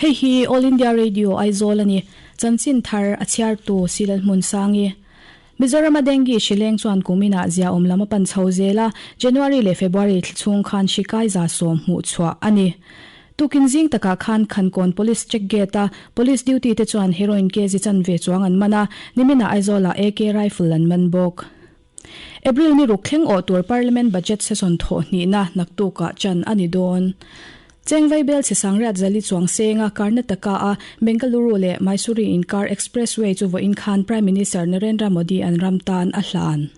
Hei hi All India Radio Aizawl a ni. Chanchin thar a chhiartu Silal Hmunsangi. Mizorama Dengue hri leng chuan kum inah ziaawm lam a pan chho zel a, January leh February thla chhung khan hri kai 110 hmuh chhuah a ni. Tukin zing takah khan Khankawn Police Check Gate a Police duty te chuan heroin kg chanve chuang an man a, niminah Aizawlah AK rifle an man bawk. April ni ruk thleng awh tur Parliament Budget Session thawh hnihna naktukah chan a ni dawn. Chengvai bel chhe sangriat zali chuang senga Karnataka a Bengaluru leh Mysore inkar Expressway chu vawiin khan Prime Minister Narendra Modi an ram tan a hlan.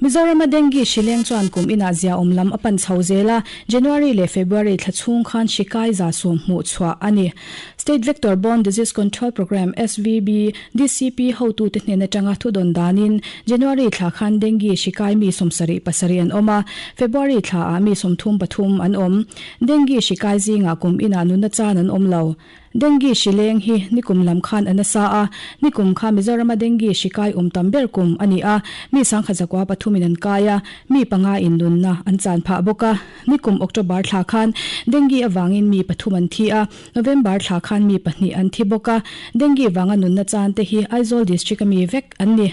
Mizorama Dengue hri leng chuan kum inah ziaawm lam a pan chho zel a, January leh February thla chhung khan hri kai 110 hmuh chhuah a ni. State Vector Borne Disease Control Programme, SVB, DCP hotute hnen atanga thudawn danin January thla khan Dengue hri kai mi 77 an awm a, February thlaah mi 33 an awm. Dengue hri kai zingah kum inah nunna chan an awm lo. Dengue hri leng hi nikum lam khan a nasa a, nikum kha Mizorama dengue hri kai awm tam ber kum a ni a, mi sangkhat zakua pathumin an kai a, mi panga in nunna an chan phah bawk a. Nikum October thla khan dengue avangin mi pathum an thi a, November thla khan mi pahnih an thi bawk a, dengue vanga nunna chan te hi Aizawl district a mi vek an ni.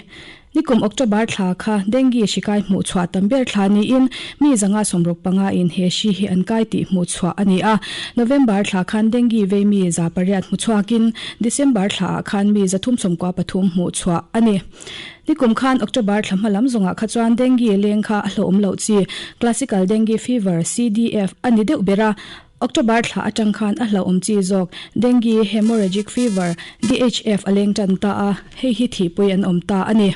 Nikum October thla kha dengue hri kai hmuh chhuah tam ber thla niin mi 165 in he hri hi an kai tih hmuh chhuah a ni a. November thla khan dengue vei mi 800 hmu chhuakin December thlaah khan mi 393 hmuh chhuah a ni. Nikum khan October thla hma lam zawngah kha chuan dengue leng kha a hlauhawm loh chi Classical Dengue Fever, CDF, a ni deuh ber a. October thla atang khan a hlauhawm chi zawk Dengue Hemorrhagic Fever, DHF, a leng tan ta a, hei hi thihpui an awm ta a ni.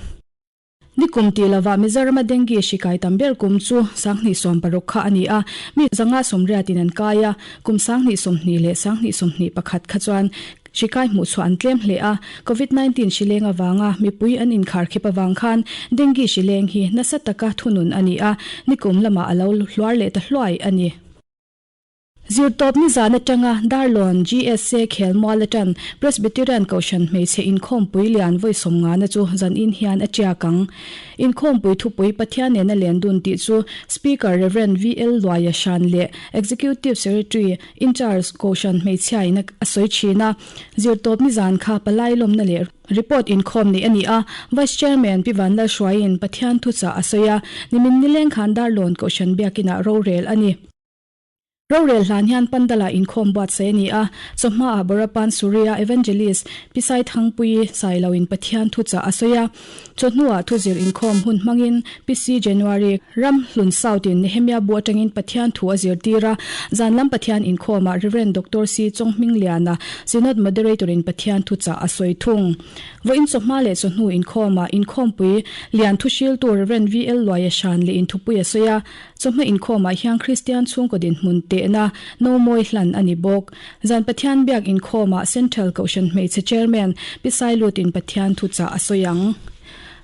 Nikum tih lovah Mizorama dengue hri kai tam ber kum chu 2016 kha a ni a, mi 180 in an kai a, kum 2020 leh 2021 kha chuan hri kai hmuh chhuah an tlem hle a, Covid 19 hri leng avanga mipui an inkharkhip avang khan dengue hri leng hi nasa taka thunun a ni a, nikum lamah a lo hluar leh ta hluai a ni. Zirtawp nizan atanga Darlawn GSA khelmual atan Presbyterian Kohhran hmeichhe inkhawmpui lian vawi sawmngana chu zanin hian a tiak ang. Inkhawmpui thupui Pathian nena len dun tih chu Speaker Rev. VL Luaia Hran leh Executive Secretary in charge Kohhran hmeichhiain a sawi thin a. Zirtawp nizan kha palai lawmna leh report inkhawm neih a ni a, Vice Chairman Pi Vanlalhruaiin Pathian thuchah a sawi a, nimin nileng khan Darlawn Kohhran biakinah rorel a ni. Rorel hlan hian Pandala inkhawm buatsaih a ni a, chawhmaah Borapan Surya Evangelist Pi Saithangpuii Sailoin Pathian thuchah a sawi a, chawhnuah thuzir inkhawm hun hmangin Pi C January ram hlun South-in Nehemia bu atangin Pathian thu a zirtir a, zan lam Pathian inkhawmah Rev. Doctor C Chawnghmingliana Synod Moderator-in Pathian thuchah a sawi thung. Vawiin chawhma leh chawhnu inkhawmah inkhawmpui lian thuhriltu Rev. VL Luaia Hran leh inthupui a sawi a, Chawhma inkhawmah hian Kristian chhungkaw dinhmun tehna no mawi hlan a ni bawk. Zan Pathian biak inkhawmah Central Kohhran Hmeichhe Chairman Pi Sailutin Pathian thuchah a sawi ang.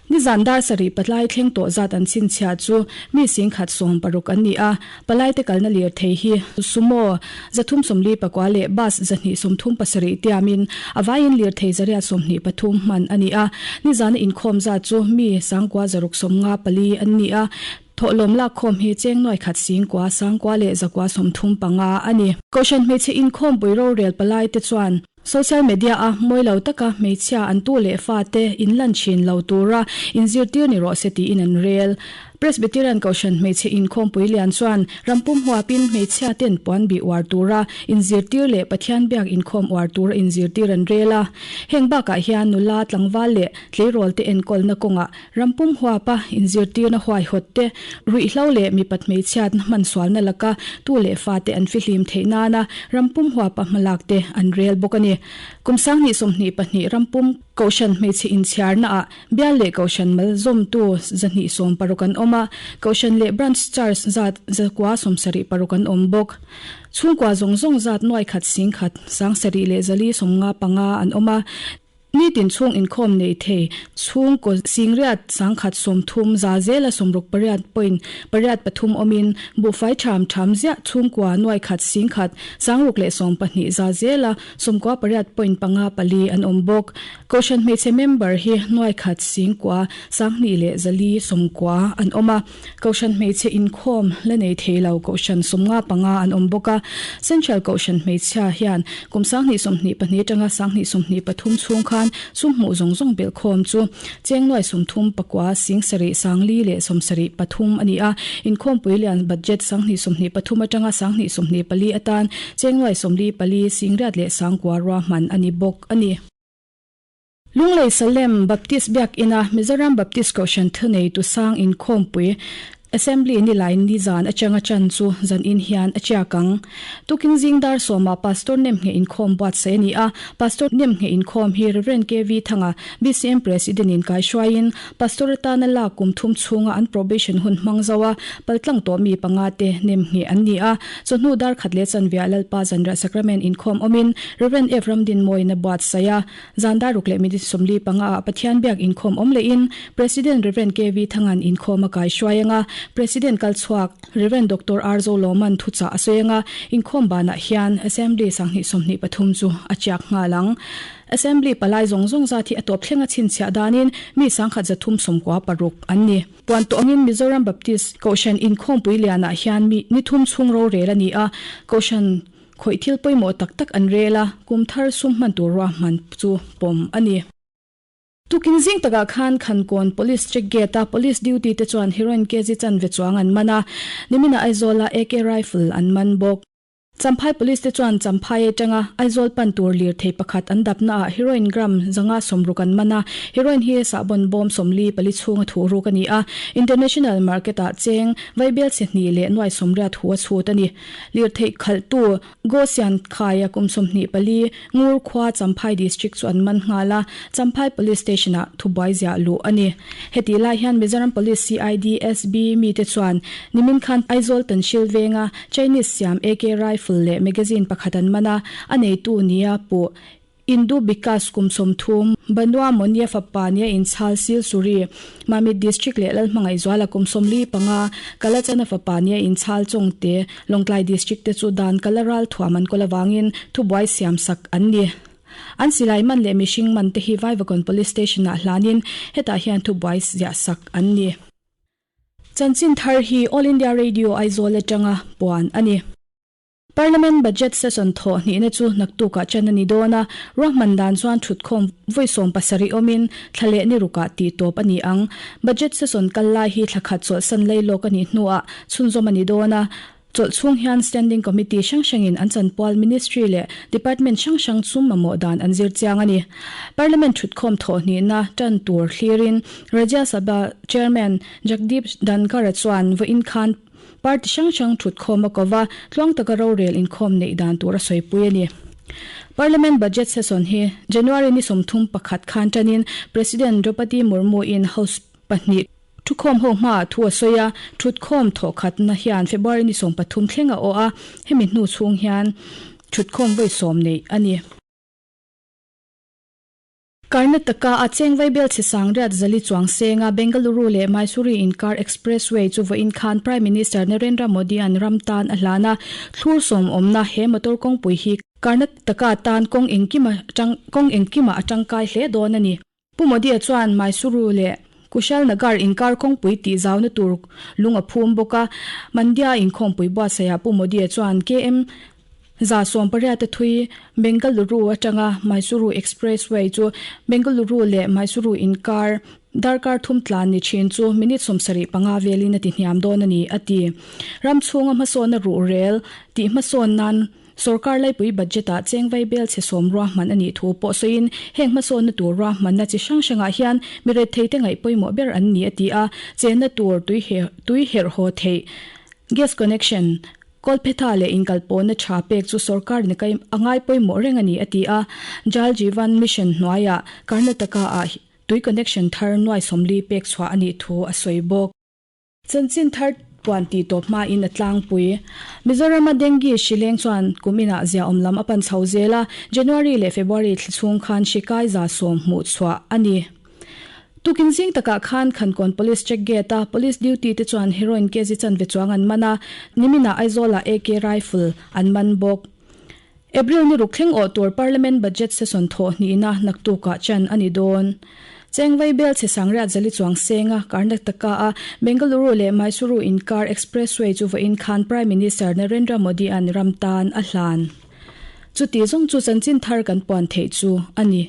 Nizan dar sarih palai thleng tawh zat an chhinchhiah chu mi singkhat 16 an ni a, palaite kalna lirthei hi Sumo 344 leh Bus 237 tiamin a vaiin lirthei 123 hman a ni a. Nizana inkhawm zat chu mi 9654 an ni a. Thawhlawm lakkhawm hi cheng nuai khat singkua, sangkua leh zakua 35 a ni. Kohhran hmeichhe inkhawmpui rorel palai te chuan social media a mawi lo taka hmeichhia an tu leh fa te in lan thin lo tura inzirtir ni rawh se tiin an rel. Presbyterian Kohhran hmeichhe inkhawmpui lian chuan rampum huapin hmeichhia ten puan bih uar tura inzirtir leh Pathian biak inkhawm uar tura inzirtir an rel a. Heng bakah hian nula tlangval leh tleirawl te enkawlna kawngah Rampum huapa inzirtirna huaihawt te, ruihhlo leh mipat hmeichhiatna hmansualna laka tu leh fate an fihlim theih nana rampum huapa hmalak te an rel bawk a ni. Kum 2022 rampum Kohhran hmeichhe inchhiarnaah bial leh Kohhran mal zawmtu 260 an awm a, Kohhran leh Branch Church zat 176 an awm bawk. Chhungkua zawng zawng zat nuaikhat singkhat 74 leh 495 an awm a. Nitin chhung inkhawm nei thei chhungkaw singriat sangkhat 30 za zela 68.83 awmin buhfai ṭham ṭham ziah chhungkua nuai khat singkhat sangruk leh 12 za zela 98.54 an awm bawk. Kohhran hmeichhe member hi nuai khat singkua sanghnih leh zali 90 an awm a. Kohhran hmeichhe inkhawm la nei thei lo Kohhran 55 an awm bawk a. Central Kohhran hmeichhia hian kum 2022 atanga 2023 chhung khan sum hmuh zawng zawng belh khawm chu cheng nuai 39 sing sarih sangli leh 73 a ni a. Inkhawmpui lian budget 2023 atanga 2024 atan cheng nuai 44 singriat leh sangkua ruahman a ni bawk a ni. Lunglei Salem Baptist Biak Ina Mizoram Baptist Kohhran thunei tu sang inkhawmpui Assembly ni lai ni zan atanga chan chu zan in hian a chiak ang. Tukin zing dar sawma Pastor nem nge inkhawm buat sai ani a. Pastor nem nge inkhawm hi Reverend KV Thanga BCM President in kai hruaiin Pastor atana la kum thum chhunga an probation hun hmang zawa paltlang to mi panga te nem nge an ni a. Chawhnu dar khat le chanvia Lalpa Zanriah Sacrament inkhawm awmin Reverend F Ramdin Mawina buat sai a. Zan dar ruk leh minute 45 ah Pathian biak inkhawm awm lehin President Reverend KV Thangan inkhawm a kai hruai anga President kalchhuak Reverend Dr. R Zoloman thucha a sawi anga inkhawm banah hian Assembly 2023 chu a chiak nghalang. Assembly palai zawng zawng zat hi a tawp thlenga chhinchhiah danin mi sangkhat zathum 96 an ni. Puan tawngin Mizoram Baptist Kohhran inkhawmpui lianah hian mi ni thum chhung rorel a ni a. Kohhran khawih thil pawimawh tak tak an rel a, kum thar sum hman tur ruahman chu pawm a ni. Tukin zing takah khan Khankawn Police check gate a police duty te chuan heroin kg chanve chuang an man a, nimina Aizawl-a AK rifle an man bawk. Champhai Police te chuan Champhai atanga Aizawl pan tur lir thei pakhat an dapna ah heroin gram 160 an man a, heroin hi sahbawn bawm 44 chhunga thuh ruk a ni a, international market ah cheng vaibel chhe hnih leh nuai 80 thu a chhut a ni. Lir theih khalhtu Gosian Khaia kum 24 Ngur khua Champhai District chu an man nghal a, Champhai Police Station ah thubuai ziah luh a ni. Heti lai hian Mizoram Police CID SB mi te chuan nimin khan Aizawl Tanhril venga Chinese siam AK rifle leh magazine pakhat an man a, a neitu nia puh Indu Bikas kum 30, Banua Monia fapa nia inchhal Sil Suri, Mamit District leh Lalhmangaih Zuala kum 45, Kalachana fapa nia inchhal Chawngte, Lawngtlai District te chu dan kala ral thuam an kawl awangin thubuai siam sak an ni. An silai man leh mihring man te hi Vaivakawn Police Station ah hlanin hetah hian thubuai ziah sak an ni. Chanchin thar hi All India Radio Aizawl atanga puan a ni. Parliament budget session thaw hnihna chu naktukah chan a ni dawn a, ruahman dan chuan thutkhawm vawi 17 awmin thla leh ni rukah tih tawp a ni ang. Budget session kal lai hi thla khat chawlhsan lei lawk a nih hnuah chhunzawm a ni dawn a, chawlh chhung hian standing committee hrang hrangin an chanpual ministry leh department hrang hrang chum mamawh dan an zir chiang a ni. Parliament thutkhawm thaw hnihna tan tur thlirin Rajya Sabha chairman Jagdeep Dhankhar chuan vawiin khan Party hrang hrang thutkhawm a kova, tluang taka rorel inkhawm neih dan tur a sawipui a ni. Parliament budget session hi January ni 31 khan tanin President Draupadi Murmu in House pahnih thukhawm ho hmaah thu a sawi a, thutkhawm thawhkhatna hian February ni 13 thleng a awh a, hemi hnu chhung hian thutkhawm vawi 10 neih a ni. Karnataka a cheng vaibel chhe sangriat zali chuang senga Bengaluru leh Mysuru inkar expressway chu vawiin khan Prime Minister Narendra Modi an ram tan a hlan a, thlur sawm awmna he motor kawngpui hi Karnataka tan kawng engkima tang kawng engkima a tangkai hle dawn a ni. Pu Modi a chuan Mysuru leh Kushal Nagar inkar kawngpui tih zauna tur lung a phum bawk a, Mandya inkhawmpui buatsaihah Pu Modi a chuan KM 180 a thui Bengaluru atanga Mysuru Expressway chu Bengaluru leh Mysuru inkar darkar thum tlan ni thin chu minute 75 velin a ti hniam dawn a ni a ti. Ram chhunga hmasawnna ruh rel tih hmasawn nan sarkar laipui budget ah cheng vaibel chhe sawm ruahman a nih thu pawh sawiin heng hmasawnna tur ruahmanna chi hrang hrangah hian mi ret thei te ngaih pawimawh ber an ni a ti a, chenna tur tui tui herh haw theih gas connection Kawlphetha leh inkalpawhna tha pek chu sarkarin a a ngai pawimawh reng a ni a ti a, Jal Jeevan Mission hnuaiah Karnataka ah tui connection thar nuai 40 pek chhuah a nih thu a sawi bawk. Chanchin thar. Puan tih tawp hmain a tlangpui. Mizorama dengue hri leng chuan kum inah ziaawm lam a pan chho zel a, January leh February thla chhung khan hri kai 100 hmuh chhuah a ni. Tukin zing takah khan Khankawn Police Check Gate a Police duty te chuan heroin kg chanve chuang an man a, niminah Aizawlah AK rifle an man bawk. April ni ruk thleng awh tur Parliament Budget Session thawh hnihna naktukah chan a ni dawn. Chengvai bel chhe sangriat zali chuang senga Karnataka a Bengaluru leh Mysuru inkar Expressway chu vawiin khan Prime Minister Narendra Modi an ram tan a hlan. Chuti zawng chu chanchin thar kan puan theih chu a ni.